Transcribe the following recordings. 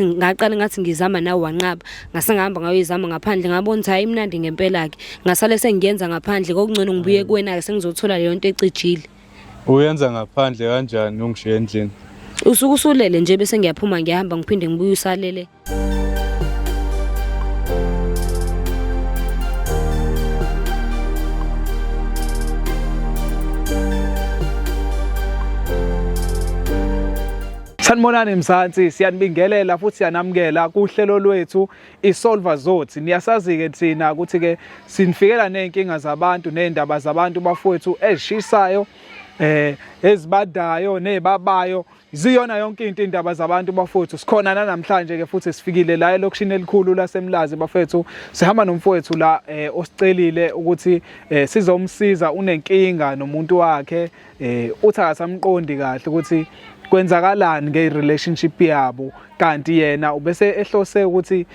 Ngaqala ngathi ngizama nawe wanqaba, ngase ngahamba ngayoyizama ngaphandle ngabona ukuthi hhayi imnandi ngempela-ke. Ngasale sengiyenza ngaphandle kokungcono ngibuye kuwena-ke sengizothola leyo nto ecijile. Uyenza ngaphandle kanjani ungishiye endlini? Usuke usulele nje bese ngiyaphuma ngiyahamba ngiphinde ngibuye usalele. Sanibonani Mzansi, siyanibingelela futhi siyanamukela kuhlelo lwethu iSolva Zothi. Niyasazi-ke thina ukuthi-ke sinifikela ney'nkinga zabantu ney'ndaba zabantu bafowethu ezishisayo ezibadayo nezibabayo ziyona yonke into indaba zabantu bafowethu. Sikhona namhlanje ke futhi sifikile la elokishini elikhulu laseMlazi bafowethu. Sihamba nomfowethu la osicelile ukuthi sizomsiza, unenkinga nomuntu wakhe. Uthi akasamqondi kahle ukuthi kwenzakalani nge-relationship yabo, kanti yena ubese ehlose ukuthi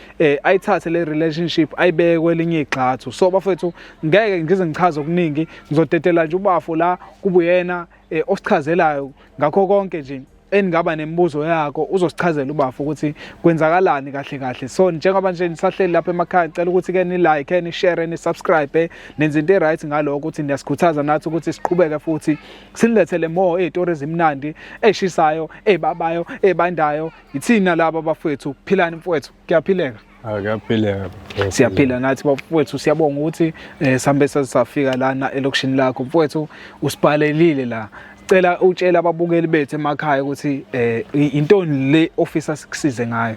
ayithathe le relationship ayibeke kwelinye igxathu. So bafethu ngeke ngize ngichaze okuningi, ngizodedela nje ubafo la kubuyena osichazelayo ngakho konke nje eningaba nemibuzo yakho, uzosichazela ubafo ukuthi kwenzakalani kahle kahle. So njengoba nje nisahleli lapha emakhaya, ngicela ukuthi ke ni like, ni share, ni subscribe, nenze into right ngalokho ukuthi niyasikhuthaza nathi ukuthi siqhubeke futhi sinilethele more izitori ezimnandi, ezishisayo, ezibabayo, ezibandayo. Ithina laba bafowethu, philani mfowethu, kuyaphileka. Kuyaphileka. Siyaphila nathi bafowethu, siyabonga ukuthi sihambe safika lana elokishini lakho mfowethu, usibhalelile la. Cela utshele ababukeli bethu emakhaya ukuthi intoni le ofisa sikusize ngayo.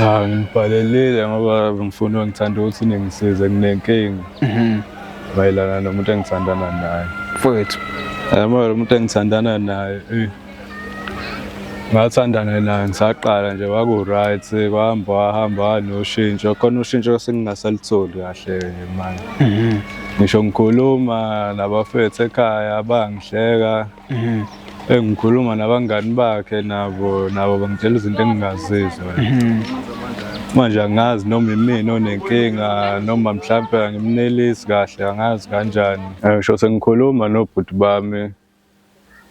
Ah, ngibhalelile ngoba ngifuna ngithanda ukuthi ningisize, nginenkinga. Mayelana nomuntu engithandana naye. Mfowethu. Yabo umuntu engithandana naye, Ngathandana naye ngisaqala nje kwaku-right, kwahamba wahamba noshintsho, khona ushintsho sengingasalutholi kahle manje. Ngisho ngikhuluma nabafethu ekhaya bangihleka. Engikhuluma nabangani bakhe nabo nabo bangitshela izinto engingazizwa. Manje angazi noma imina onenkinga noma mhlampe angimnelisi kahle, angazi kanjani. Ngisho sengikhuluma nobhuti bami,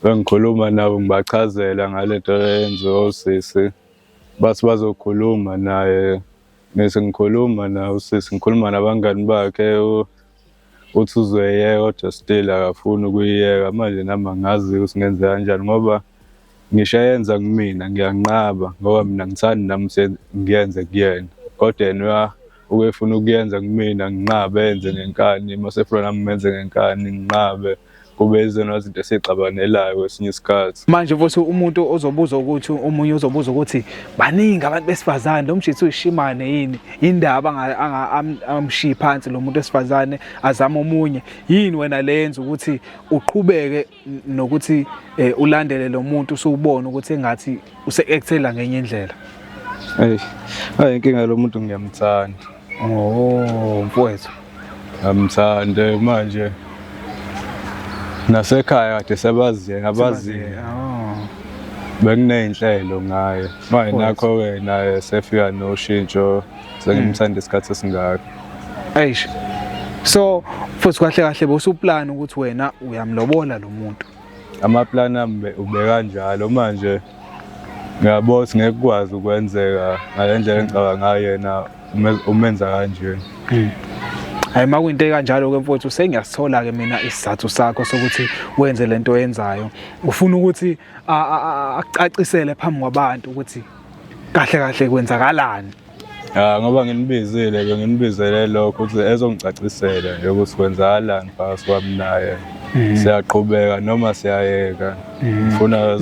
bengikhuluma nabo ngibachazela ngale nto eyenziwa usisi, bathi bazokhuluma naye. Ngithi ngikhuluma naye usisi, ngikhuluma nabangani bakhe, uthi uzoyiyeka kodwa still akafuni ukuyiyeka. Manje nami angazi ukuthi ngenze kanjani ngoba ngisho eyenza kumina ngiyanqaba ngoba mina angithandi nami ngiyenze kuyena, kodwa yena ukefuna ukuyenza kumina nginqabe, enze ngenkani, uma efuna nami ngimenze ngenkani nginqabe. Kube izona zinto esixabanelayo kwesinye isikhathi. Manje futhi umuntu ozobuza ukuthi omunye uzobuza ukuthi baningi abantu besifazane, lo mjithu uyishimane yini, indaba amshiye phansi lo muntu wesifazane azame omunye yini, wena lenza ukuthi uqhubeke nokuthi ulandele lo muntu usuwubona ukuthi engathi use-actela ngenye indlela. Eyi, hayi inkinga lo muntu ngiyamthanda. Oh, mfowethu. Ngiyamthanda manje. Nasekhaya kade sebaziye ngabaziye. Oh. Benginey'nhlelo ngaye. Manje nakho-ke naye sefika noshintsho, sengimthanda isikhathi esingaka. Eish. So futhi kahle kahle bosuplan ukuthi wena uyamlobola lo muntu. Amaplani ami ubekanjalo manje ngiyabona ukuthi ngeke kukwazi ukwenzeka ngale ndlela engicabanga ngayo, yena umenza kanje. Hayi makuyinto ekanjalo ke mfowethu, sengiyasithola ke mina isizathu sakho sokuthi wenze lento oyenzayo. Ufuna ukuthi akucacisele phambi kwabantu ukuthi kahle kahle kwenzakalani. Ya, ngoba nginibizile benginibizele lokho ukuthi ezongicacisela nje ukuthi kwenzakalani phakathi kwami naye. Siyaqhubeka noma siyayeka. Ngifuna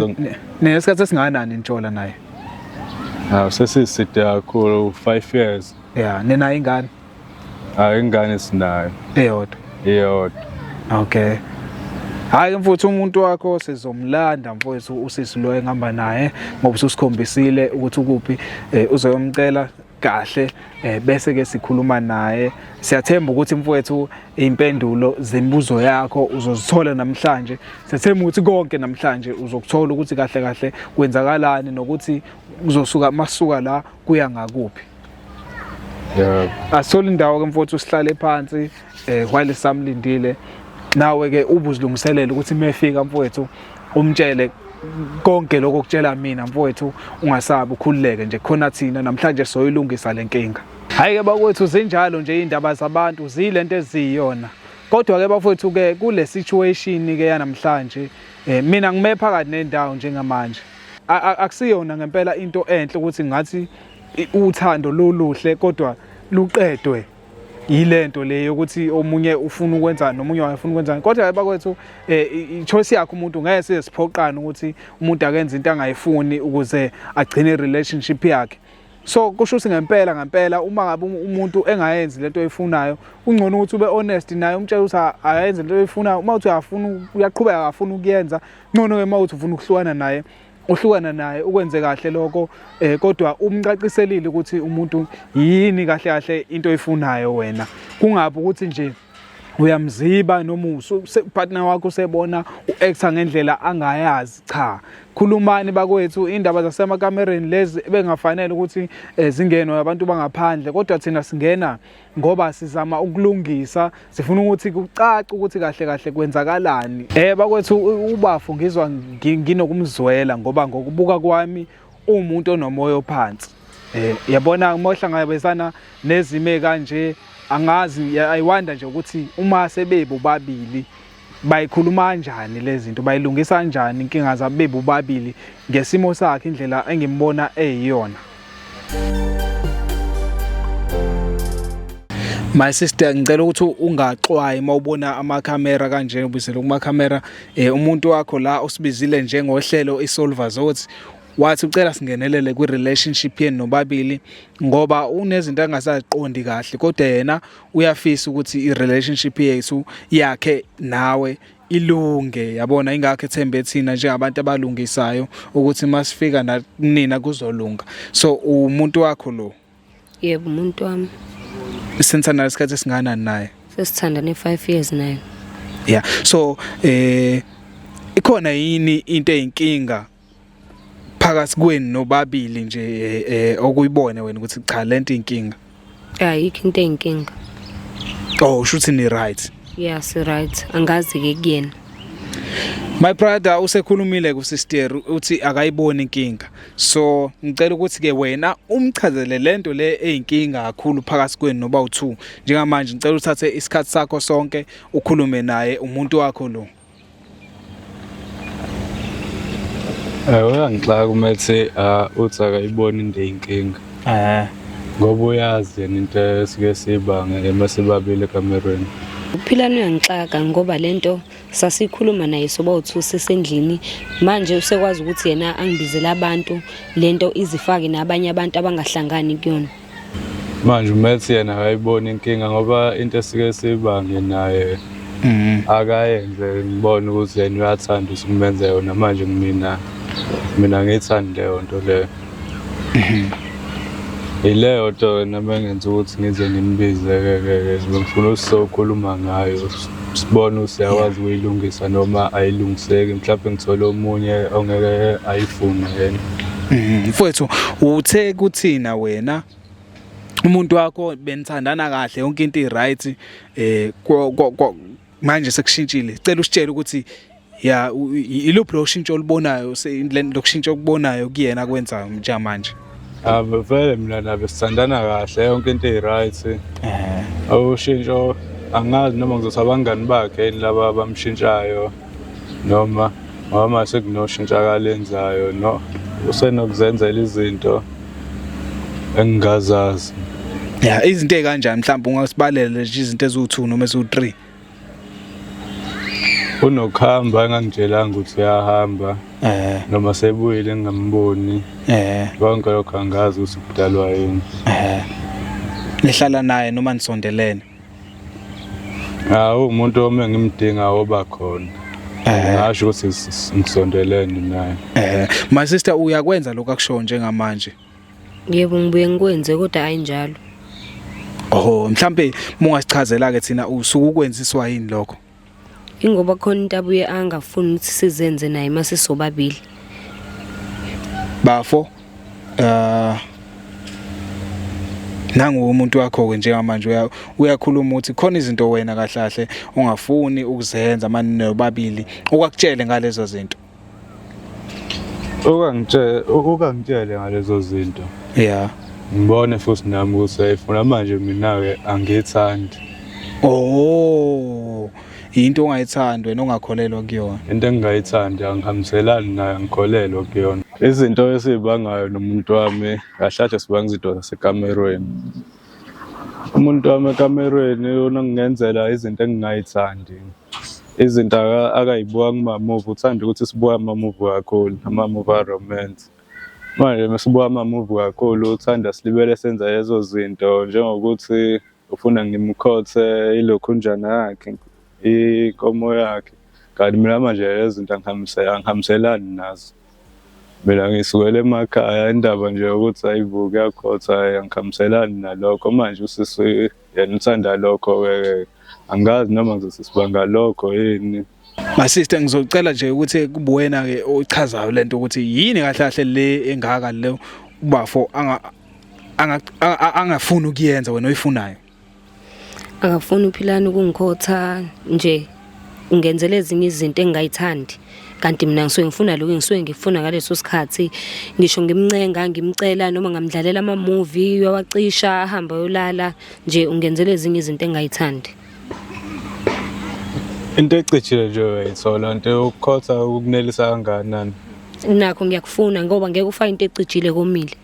Nesikhathi esingakanani nitshola naye? Hawu, sesiside kakhulu, 5 years. Yeah, ninayo ingane? Hayi, ingane sinayo. Eyodwa. Iyodwa. Okay. Hayi mfowethu, umuntu wakho sizomlanda mfowethu, usisi lo engihamba naye ngoba ususikhombisile ukuthi ukuphi, uzoyomcela kahle, bese ke sikhuluma naye. Siyathemba ukuthi mfowethu impendulo zemibuzo yakho uzozithola namhlanje. Siyathemba ukuthi konke namhlanje uzokuthola ukuthi kahle kahle kwenzakalani nokuthi kuzosuka masuka la kuya ngakuphi. Yebo. Asithole indawo ke mfowethu, sihlale phansi while samlindile. Nawe ke ubuzilungiselela ukuthi mefika mfowethu umtshele Konke lokho kutshela mina mfowethu, ungasabi, ukhululeke nje, khona thina namhlanje soyilungisa lenkinga. Hayi ke bakwethu, zinjalo nje indaba zabantu, zilento eziyiyona. Kodwa ke bafowethu ke kule situation ke yanamhlanje, mina ngime phakathi nendawo njengamanje. Akusiyona ngempela into enhle ukuthi ngathi uthando loluhle kodwa luqedwe yilento le yokuthi omunye ufuna ukwenza nomunye wayefuna ukwenzani. Kodwa bakwethu, i-choice yakhe umuntu, ngeke size siphoqane ukuthi umuntu akenze into angayifuni ukuze agcine i-relationship yakhe. So kusho ukuthi ngempela ngempela uma ngabe umuntu engayenzi lento oyifunayo, kungcono ukuthi ube honest naye, umtshele ukuthi ayenze lento oyifunayo. Uma uthi uyafuna, uyaqhubeka akafuna ukuyenza, ngcono ke uma uthi ufuna ukuhlukana naye, uhlukana naye, ukwenze kahle lokho, kodwa umcaciselile ukuthi umuntu yini kahle kahle into oyifunayo wena. Kungabi ukuthi nje uyamziba noma partner wakho usebona u-actor ngendlela angayazi. Cha, khulumani bakwethu, indaba zasemakamereni lezi bengafanele ukuthi zingenwe abantu bangaphandle, kodwa thina singena ngoba sizama ukulungisa, sifuna ukuthi kucace ukuthi kahle kahle kwenzakalani. Bakwethu, ubafo ngizwa nginokumzwela ngoba ngokubuka kwami umuntu onomoya ophansi. Yabona uma uhlangabezana nezimo kanje, angazi, I wonder nje ukuthi uma sebebobabili bayikhuluma kanjani lezi zinto, bayilungisa kanjani inkinga zabo bebobabili ngesimo sakhe, indlela engimbona eyiyona. My sister, ngicela ukuthi ungaxwayi mawubona amakhamera kanje, ubizele kumakhamera. Umuntu wakho la usibizile njengohlelo iSolver Zothi, wathi ucela singenelele kwi-relationship yenu nobabili ngoba unezinto angasaziqondi kahle, kodwa yena uyafisa ukuthi i-relationship yethu yakhe nawe ilunge, yabona. Ingakho ethembe thina njengabantu abalungisayo ukuthi masifika nakunina kuzolunga. So umuntu wakho lo? Yebo, umuntu wami. Senithandana isikhathi esingakanani naye? Sesithandane 5 years naye. Yeah, so ikhona yini into eyinkinga phakathi kwenu nobabili nje, okuyibone wena ukuthi cha, lento inkinga? Ayikho into eyinkinga. Oh, shuthi ni right? Yeah, si right, angazi ke kuyena. My brother, usekhulumile ku sister, uthi akayiboni inkinga. So ngicela ukuthi ke wena umchazele lento le eyinkinga kakhulu phakathi kwenu noba u2 njengamanje. Ngicela uthathe isikhathi sakho sonke ukhulume naye, umuntu wakho lo. Uyangixaka uma ethi uthi akayiboni into eyinkinga. Ngoba uyazi yena into esike siyibange uma sibabili ekamerweni. Uphilani uyangixaka ngoba lento sasikhuluma naye soba u2 sisendlini, manje usekwazi ukuthi yena angibizele abantu, lento izifake nabanye abantu abangahlangani kuyona. Manje umethi yena akayiboni inkinga ngoba into esike siyibange naye akayenze, ngibone ukuthi yena uyathanda ukuthi ngimenze yona. Manje mina ngiyithandi leyo nto leyo. Yileyo nto nami engenza ukuthi ngize ngimbize-ke ke, ngifuna ukuthi sizokhuluma ngayo, sibone ukuthi siyakwazi ukuyilungisa noma ayilungiseki, mhlawumbe ngithole omunye ongeke ayifune yena. Mfowethu, uthe kuthina wena umuntu wakho benithandana kahle, yonke into i-right, manje sekushintshile. Cela usitshele ukuthi ya iluphi lo shintsho olubonayo, lokushintsha okubonayo kuyena kwenzayo njengamanje? Ah, vele mina nabe sithandana kahle, yonke into i-right. Ushintsho angazi noma ngizothi abangani bakhe yini laba abamshintshayo noma ngoba manje sekunoshintsha akalenzayo, no usenokuzenzela izinto engingazazi. Ya, izinto ey'kanjani mhlawumbe ungasibalela nje izinto eziwu-2 noma eziwu-3? Unokuhamba engangitshelanga ukuthi uyahamba noma sebuyile ngingamboni. Konke lokho angazi ukuthi kudalwa yini. Nihlala naye noma nisondelene? Ah, umuntu ome ngimdinga oba khona. Ngasho ukuthi ngisondelene naye. My sister, uyakwenza lokho akushoyo njengamanje? Yebo, ngibuye ngikwenze kodwa ayinjalo. Oh, mhlambe mungasichazela ke thina usuke ukwenziswa yini lokho? Ingoba khona into abuye angafuni ukuthi sizenze naye mase sobabili. Bafo, nangu umuntu wakho ke njengamanje uyakhuluma ukuthi khona izinto wena kahle kahle ungafuni ukuzenza manje nobabili, ukwakutshele ngalezo zinto. Ukangitshele ukangitshele ngalezo zinto. Yeah. Ngibone futhi nami ukuthi uyayifuna manje mina-ke angiyithandi. Oh, into ongayithandi wena ongakholelwa kuyona. Into engingayithandi angihambiselani nayo angikholelwa kuyona. Izinto esiyibangayo nomuntu wami kahle kahle sibanga izinto zasekamerweni. Umuntu wami ekamerweni unongenzela izinto engingayithandi. Izinto akayibuka kuma-movie, uthanda ukuthi sibuke ama-movie kakhulu, ama-movie a-romance. Manje mesibuka ama-movie kakhulu uthanda silibele senza lezo zinto njengokuthi ufuna ngimkhothe ilokhunjana yakhe, inkomo yakhe. Kanti mina manje lezo zinto angihambiselani nazo. Mina ngisukela emakhaya indaba nje yokuthi hayibo kuyakhotha hhayi angihambiselani nalokho. Manje usisi yena uthanda lokho-ke angazi noma ngizothi sibanga lokho yini. My sister ngizocela nje ukuthi kube wena ke ochazayo lento ukuthi yini kahle kahle le engaka le ubafo anga angafuni ukuyenza wena oyifunayo. Akafuni uPhilani ukungikhotha nje ungenzela ezinye izinto engingayithandi kanti mina ngisuke ngifuna lokhu ngisuke ngifuna ngaleso sikhathi ngisho ngimncenga ngimcela noma ngamdlalela ama-movie uyawacisha ahambe ayolala nje ungenzela ezinye izinto engingayithandi. Into ecijile nje uyayithola into yokukhotha ukunelisa kangakanani? Nakho ngiyakufuna ngoba ngeke ufake into ecijile komile.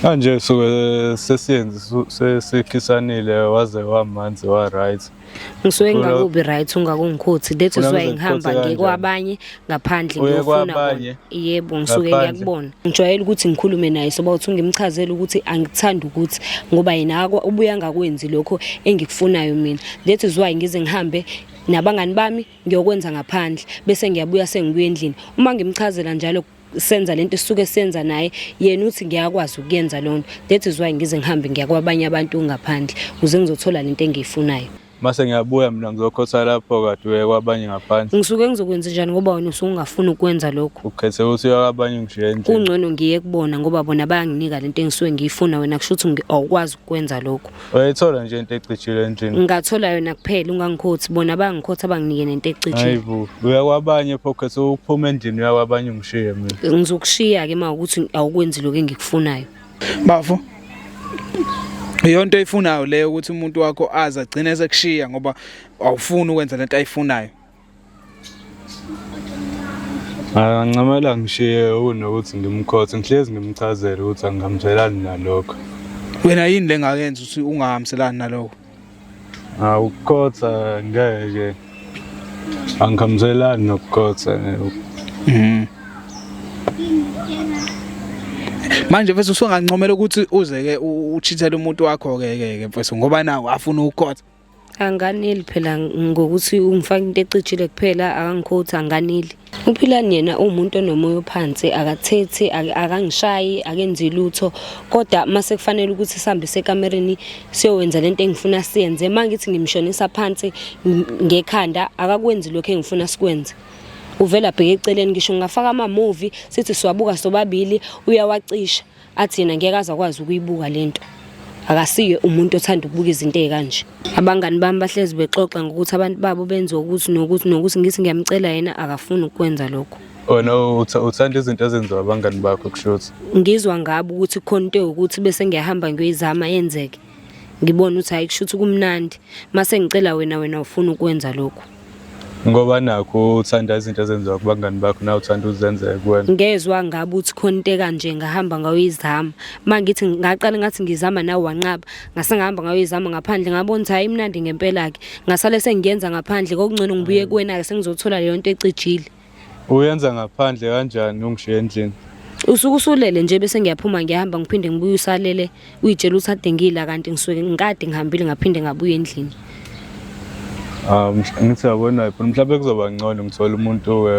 Manje suke sesiyenze sesikhisanile waze wamanzi wa right. Ngisuke ngingakubi right ungakungikhothi that is why ngihamba ngiye kwabanye ngaphandle ngiyofuna bona. Yebo ngisuke ngiyakubona. Ngijwayele ukuthi ngikhulume naye soba uthi ngimchazele ukuthi angikuthandi ukuthi ngoba yena ubuya angakwenzi lokho engikufunayo mina. That is why ngize ngihambe nabangani bami ngiyokwenza ngaphandle bese ngiyabuya sengibuya endlini uma ngimchazela njalo senza lento esisuke senza naye yena uthi ngiyakwazi ukuyenza lonto that is why ngize ngihambe ngiya kwabanye abantu ngaphandle ukuze ngizothola lento engiyifunayo. Mase ngiyabuya mina ngizokhotha lapho kade uye kwabanye ngaphandle. Ngisuke ngizokwenza njani ngoba wena usuke ungafuni ukwenza lokho. Ukhethe ukuthi uye kwabanye ungishiye endlini. Kungcono ngiye kubona ngoba bona bayanginika lento engisuke ngiyifuna wena kusho ukuthi awukwazi ukwenza lokho. Uyayithola nje into ecijile endlini. Ngingathola yona kuphela ungangikhothi bona bayangikhotha banginike nento ecijile. Hayibo, uya kwabanye pho ukhethe ukuphuma endlini uya kwabanye ungishiye mina. Ngizokushiya ke uma ukuthi awukwenzi lokho engikufunayo. Bafo. Iyonto oyifunayo leyo ukuthi umuntu wakho aze agcine esekushiya ngoba awufuni ukwenza lento ayifunayo. Angincamela ngishiye kunokuthi ngimkhothe ngihlezi ngimchazele ukuthi angihambiselani nalokho. Wena yini le ngakenza ukuthi ungahambiselani nalokho? Hawu ukukhotha ngeke. Angihambiselani nokukhotha. Manje mfethu usungancomela ukuthi uze ke uchithele umuntu wakho ke ke ke mfethu ngoba nawo afuna ukukhotha. Anganeli phela ngokuthi ungifaka into ecijile kuphela akangikhothi anganeli. UPhilani yena uwumuntu onomoya ophansi akathethi akangishayi akenzi lutho kodwa mase kufanele ukuthi sihambe sekamereni siyowenza lento engifuna siyenze uma ngithi ngimshonisa phansi ngekhanda akakwenzi lokho engifuna sikwenze. Uvela abheke eceleni ngisho ngingafaka ama-movie sithi siwabuka sobabili uyawacisha. Athi yena ngeke aze akwazi ukuyibuka lento. Akasiye umuntu othanda ukubuka izinto ezikanje. Abangani bami bahlezi bexoxa ngokuthi abantu babo benze ukuthi nokuthi nokuthi ngithi ngiyamcela yena akafuni ukwenza lokho. Wena uthanda izinto ezenziwa abangani bakho kushuthi. Ngizwa ngabo ukuthi khona into ewukuthi bese ngiyahamba ngiyoyizama yenzeke. Ngibone ukuthi hayi kushuthi kumnandi. Mase ngicela wena wena ufuna ukwenza lokho. Ngoba nakho uthanda izinto ezenziwa kubangani bakho nawe uthanda uzenzeke kuwena. Ngezwa ngabe uthi khona into ekanje ngahamba ngayoyizama. Uma ngithi ngaqala ngathi ngizama nawe wanqaba, ngase ngahamba ngayoyizama ngaphandle ngabona ukuthi hayi imnandi ngempela-ke. Ngasale sengiyenza ngaphandle kokungcono ngibuye kuwena-ke sengizothola leyo nto ecijile. Uyenza ngaphandle kanjani ungishiye endlini? Usuke usulele nje bese ngiyaphuma ngiyahamba ngiphinde ngibuye usalele uyitshela ukuthi ade ngila kanti ngisuke ngikade ngihambile ngaphinde ngabuya endlini. Ah, ngithi yabona phela mhlawumbe kuzoba ngcono ngithola umuntu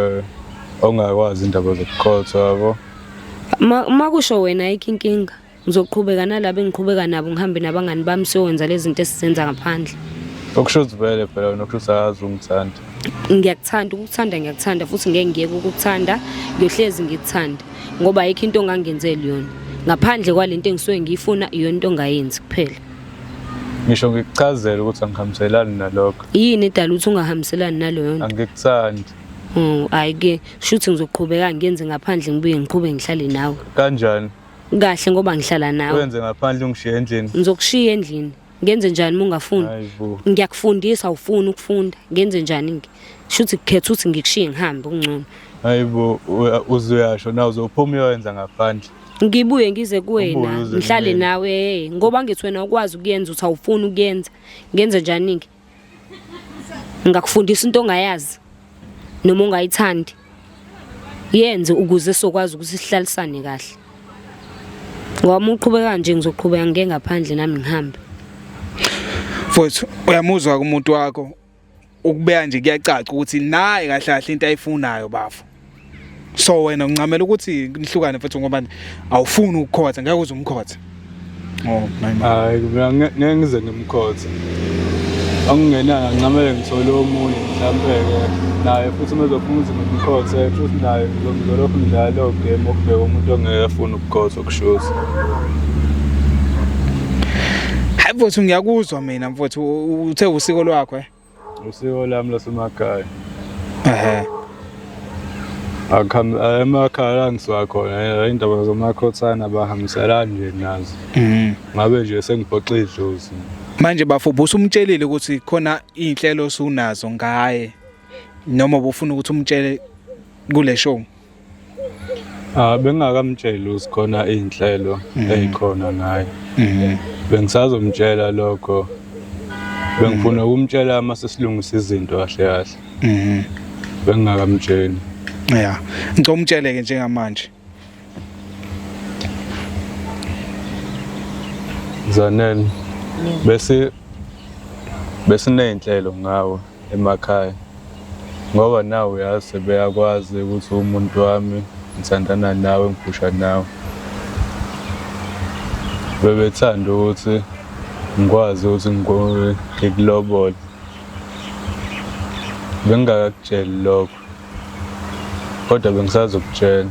ongakwazi indaba zokukhotha yabo. Uma kusho wena ayikho inkinga. Ngizoqhubeka nalabo engiqhubeka nabo ngihambe nabangani bami siyowenza lezi zinto esizenza ngaphandle. Okusho ukuthi vele phela wena okusho ukuthi akazi ungithanda. Ngiyakuthanda, ukukuthanda ngiyakuthanda futhi ngeke ngiyeke ukukuthanda, ngiyohlezi ngikuthanda ngoba ayikho into ongangenzeli yona. Ngaphandle kwalento engisuke ngiyifuna iyona into ongayenzi kuphela. Ngisho ngikuchazele ukuthi angihambiselani nalokho. Yini edala ukuthi ungahambiselani naleyo nto? Angikuthandi. Hayi ke, shuthi ngizoqhubeka ngiyenze ngaphandle ngibuye ngiqhube ngihlale nawe. Kanjani? Kahle ngoba ngihlala nawe. Wenze ngaphandle ungishiye endlini. Ngizokushiya endlini. Ngenze njani uma ungafuni? Hayi bo. Ngiyakufundisa awufuni ukufunda. Ngenze njani ke? Shuthi kukhetha ukuthi ngikushiye ngihambe kungcono. Hayi bo, uzuyasho na uzophuma uyoyenza ngaphandle. Ngibuye ngize Ubuye kuwena uze ngihlale kumina. nawe hey, ngoba ngithi wena ukwazi ukuyenza uthi awufuni ukuyenza. Ngenze njani ke? Ngakufundisa into ongayazi noma ongayithandi. Yenze ukuze sokwazi ukuthi sihlalisane kahle. Ngoba uma uqhubeka nje ngizoqhubeka ngiye ngaphandle nami ngihambe. Mfowethu uyamuzwa kumuntu wakho ukubeka nje kuyacaca ukuthi naye kahle kahle into ayifunayo bafo. So wena uncamela ukuthi nihlukane mfethu ngoba awufuni ukukhotha ngeke uze umkhothe. Oh, my man. Hayi mina ngeke ngize ngimkhothe. Okungenani ngincamele ngithole omunye mhlampe-ke naye futhi uma ezofuna ukuthi ngimkhothe futhi naye ngizolokhu ngidlala leyo game okubheka umuntu ongeke afune ukukhothwa kushuthi. Hayi mfowethu ngiyakuzwa mina mfowethu uthe usiko lwakho eh. Usiko lami lasemakhaya. Ehhe. Akuhambi emakhaya la ngisuka khona indaba zomakhothana abahambiselani nje nazo. Ngabe nje sengiphoxa idlozi. Manje bafo ubusumtshelile ukuthi khona inhlelo osunazo ngaye noma ubufuna ukuthi umtshele kule show. Ah bengingakamtsheli ukuthi khona iy'nhlelo ey'khona ngaye. Bengisazomtshela lokho. Bengifuna ukumtshela uma sesilungisa izinto kahle kahle. Bengingakamtsheli. Yeah. Ngicela umtshele ke njengamanje. Zanele bese besiney'nhlelo ngawe emakhaya ngoba nawe uyazi sebeyakwazi ukuthi umuntu wami ngithandana nawe ngiphusha nawe. Bebethanda ukuthi ngikwazi ukuthi ngikulobole. Bengingakakutsheli lokho kodwa bengisazokutshela.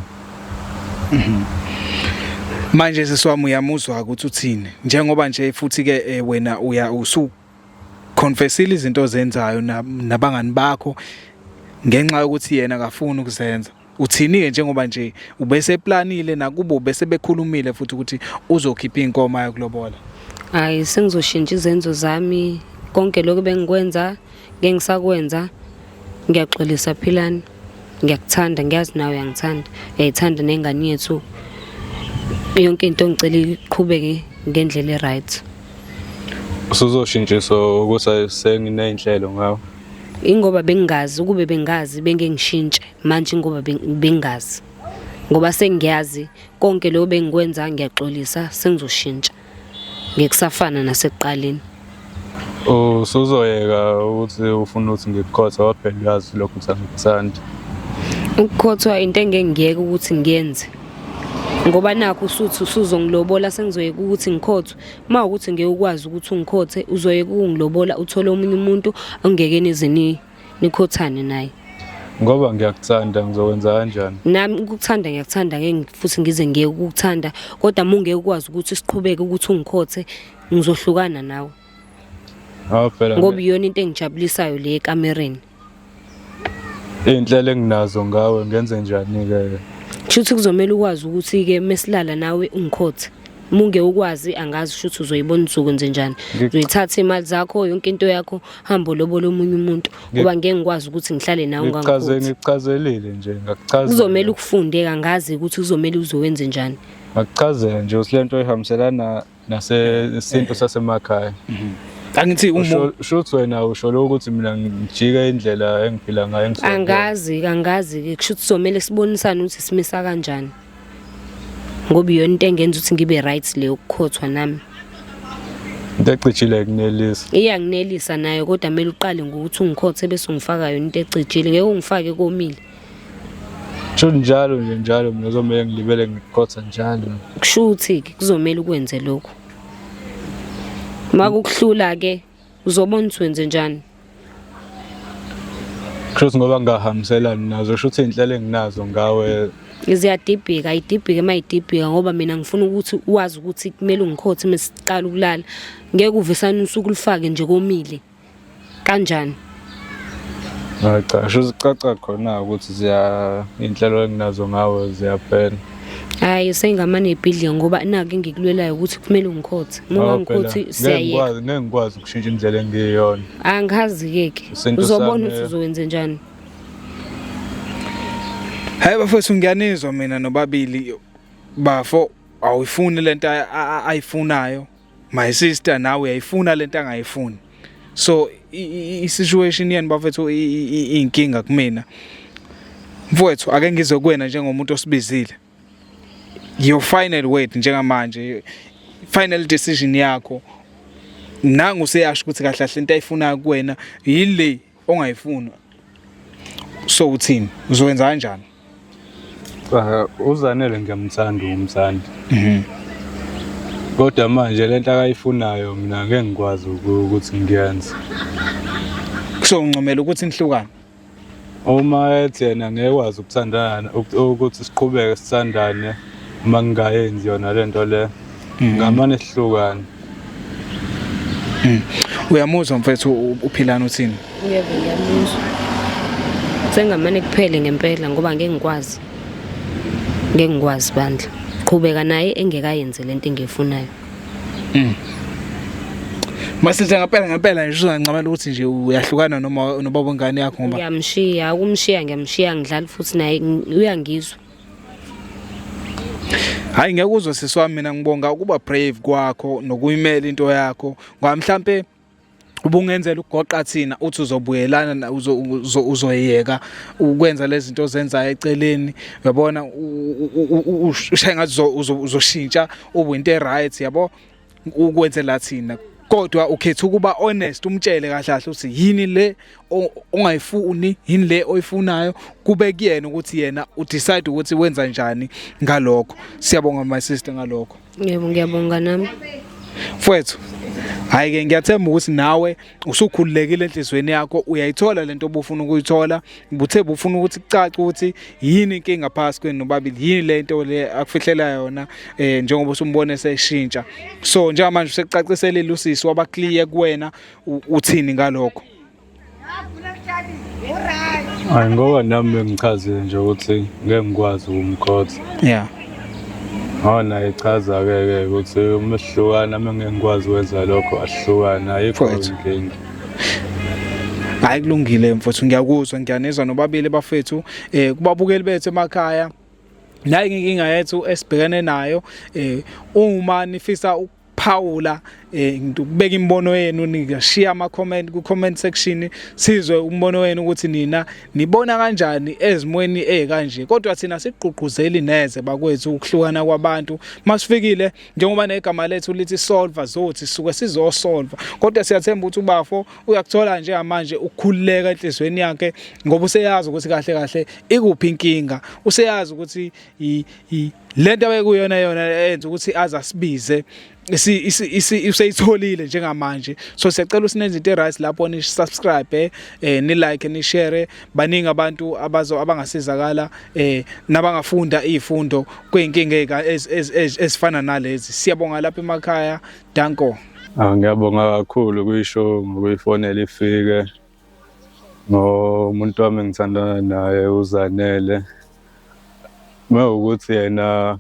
Manje sisiwami uyamuzwa ukuthi uthini njengoba nje futhi ke wena uya usu confessile izinto ozenzayo nabangani bakho ngenxa yokuthi yena akafuni ukuzenza. Uthini ke njengoba nje ubese planile nakubo bese bekhulumile futhi ukuthi uzokhipha inkomo ayokulobola. Hayi sengizoshintsha izenzo zami konke lokho bengikwenza ngeke ngisakwenza. Ngiyaxolisa Philani. Ngiyakuthanda ngiyazi nawe uyangithanda. Uyayithanda nengane yethu. Yonke into ngicela iqhubeke ngendlela e-right. Usuzoshintshiswa ukuthi senginey'nhlelo ngawe. Ingoba bengingazi ukube bengazi bengeke ngishintshe manje ngoba bengingazi. Ngoba sengiyazi konke lokho bengikwenza ngiyaxolisa sengizoshintsha. Ngeke kusafana nasekuqaleni. Usuzoyeka ukuthi ufuna ukuthi ngikukhothe ngoba phela uyazi lokho ukuthi angikuthandi. Ukukhothwa into engeke ngiyeke ukuthi ngiyenze. Ngoba nakhu usuthi usuzongilobola sengizoyeka ukuthi ngikhothwe. Uma ukuthi ngeke ukwazi ukuthi ungikhothe uzoyeka ukungilobola uthole omunye umuntu ongeke nize nikhothane naye. Ngoba ngiyakuthanda ngizokwenza kanjani? Nami ukukuthanda ngiyakuthanda ngeke futhi ngize ngiyeke ukukuthanda kodwa uma ungeke ukwazi ukuthi siqhubeke ukuthi ungikhothe ngizohlukana nawe. Hawu phela Ngoba iyona into engijabulisayo le ekamereni. Iy'nhlelo enginazo ngawe ngenze njani-ke? Kushuthi kuzomele ukwazi ukuthi-ke mesilala nawe ungikhothe. Uma ungeke ukwazi angazi shuthi uzoyibona uzokwenze njani. Uzoyithatha iy'mali zakho yonke into yakho hambe ulobole omunye umuntu ngoba ngeke ngikwazi ukuthi ngihlale nawe ungangikhothi. Ngikuchazelile nje ngakuchazela. Kuzomele ukufunde angazi ukuthi kuzomele uzowenze njani. Ngakuchazela nje ukuthi le nto ihambiselana nasesintu sasemakhaya. Angithi umuntu Shuthi wena usho lokho ukuthi mina ngijike indlela engiphila ngayo engisuka kuyona. Angazi angazi ke kusho ukuthi kuzomele sibonisane ukuthi simisa kanjani. Ngoba iyona into engenza ukuthi ngibe right le yokukhothwa nami. Into ecijile kunelisa. Iyanginelisa nayo kodwa kumele uqale ngokuthi ungikhothe bese ungifaka yona into ecijile ngeke ungifake komile. Sho njalo nje njalo mina kuzomele ngilibele ngikukhotha njalo. Kusho ukuthi ke kuzomele ukwenze lokho. Makukuhlula ke uzobona ukuthi wenze njani. Kusho ukuthi ngoba ngingahambiselani nazo kusho ukuthi iy'nhlelo enginazo ngawe Ziyadibhika ayidibhike uma idibhika ngoba mina ngifuna ukuthi wazi ukuthi kumele ungikhothe uma siqala ukulala. Ngeke uvesane usuku ulufake nje komile. Kanjani? Hayi cha, sho zicaca khona ukuthi ziya iy'nhlelo enginazo ngawe ziyaphela. Hhayi sengamane ibhidlike ngoba naku engikulwelayo ukuthi kumele ungikhothe. Uma Ngoba phela ungangikhothi ngeke siyayeka. ngikwazi ngeke ngikwazi ukushintsha indlela engiyiyona. Angazi-ke ke. Isintu Uzobona sami ukuthi uzowenze njani. Hayi bafowethu ngiyanizwa mina nobabili bafo awuyifuni lento ayifunayo. My sister nawe uyayifuna lento angayifuni. So i-situation yenu bafethu inkinga kumina. Mfowethu ake ngizwe kuwena njengomuntu osibizile. Your final word njengamanje final decision yakho nangu useyasho ukuthi kahle kahle into ayifunayo kuwena yile ongayifuni so uthini uzowenza kanjani? Cha, uZanele ngiyamthanda umthanda. Kodwa manje lento akayifunayo mina ngeke ngikwazi ukuthi ngiyenze. So uncomela ukuthi nihlukane? Uma ethi yena ngeke kwazi ukuthandana ukuthi siqhubeke sithandane uma ngingayenzi yona lento le. Ngamane sihlukane. Uyamuzwa mfethu uPhilani uthini? Yebo ngiyamuzwa. Sengamane kuphele ngempela ngoba ngeke ngikwazi. Ngeke ngikwazi bandla. Qhubeka naye engekayenzi lento engiyifunayo. Masithi ngempela ngempela nje uzancamela ukuthi nje uyahlukana noma nobaba wengane yakho ngoba Ngiyamshiya, ukumshiya ngiyamshiya ngidlali futhi naye uyangizwa. Hayi ngeke uzwe sisi wami mina ngibonga ukuba brave kwakho nokuyimela into yakho ngoba mhlambe ubungenzela ukugoqa thina uthi uzobuyelana uzoyeka ukwenza lezi zinto ozenzayo eceleni uyabona ushaye ngathi uzoshintsha ube into e-right yabo ukwenzela thina kodwa ukhetha ukuba honest umtshele kahle kahle ukuthi yini le ongayifuni yini le oyifunayo kube kuyena ukuthi yena udecide ukuthi wenza njani ngalokho. Siyabonga my sister ngalokho. Yebo ngiyabonga nami. Mfowethu, hayi ke ngiyathemba ukuthi nawe usukhululekile enhlizweni yakho uyayithola lento obufuna ukuyithola buthe bufuna ukuthi kucace ukuthi yini inkinga phakathi kwenu nobabili yini lento le akufihlela yona eh njengoba usumbone seshintsha so njengamanje usekucaciselile usisi waba clear kuwena uthini ngalokho. Hayi ngoba nami bengichazile nje ukuthi ngeke ngikwazi ukumkhotha. Yeah. Ngoba naye echaza-ke ke ukuthi uma sihlukana uma ngeke ngikwazi ukwenza lokho asihlukane ayikho Mfowethu. inkinga. Hayi kulungile mfowethu ngiyakuzwa ngiyanizwa nobabili bafethu eh kubabukeli bethu emakhaya nayi inkinga yethu esibhekene nayo eh uma nifisa ukuphawula eh ukubeka imibono yenu ningashiya ama comment ku comment section sizwe umbono wenu ukuthi nina nibona kanjani ezimweni ezikanje kodwa thina sigqugquzeli neze bakwethu ukuhlukana kwabantu masifikile njengoba negama lethu lithi solver zothi sisuke sizosolva kodwa siyathemba ukuthi ubafo uyakuthola njengamanje ukukhululeka enhlizweni yakhe ngoba useyazi ukuthi kahle kahle ikuphi inkinga useyazi ukuthi lento abekuyona yona eyenza ukuthi aze asibize useyitholile njengamanje so siyacela usinenze into e-right lapho ni subscribe eh ni like ni share baningi abantu abazo abangasizakala eh nabangafunda izifundo kwinkinga ezifana nalezi. Siyabonga lapha emakhaya. Danko. Ah, ngiyabonga kakhulu kuyishow ngokuyifonela ifike ngomuntu wami engithandana naye uZanele. Mewukuthi yena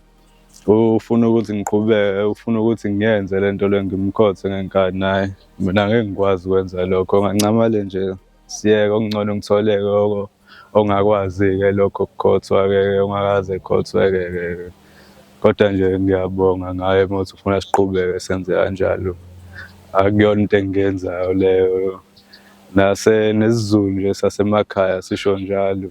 ufuna ukuthi ngiqhubeke, ufuna ukuthi ngiyenze le nto le ngimkhothe ngenkani naye. Mina ngeke ngikwazi ukwenza lokho, ngancamale nje siyeke okungcono ngitholeke ongakwazi-ke lokho kukhothwa-ke ongakaze ekhothweke-ke. Kodwa nje ngiyabonga ngaye uma kuwukuthi ufuna siqhubeke senze kanjalo. Akuyona into engiyenzayo leyo. Nase nesiZulu nje sasemakhaya sisho njalo.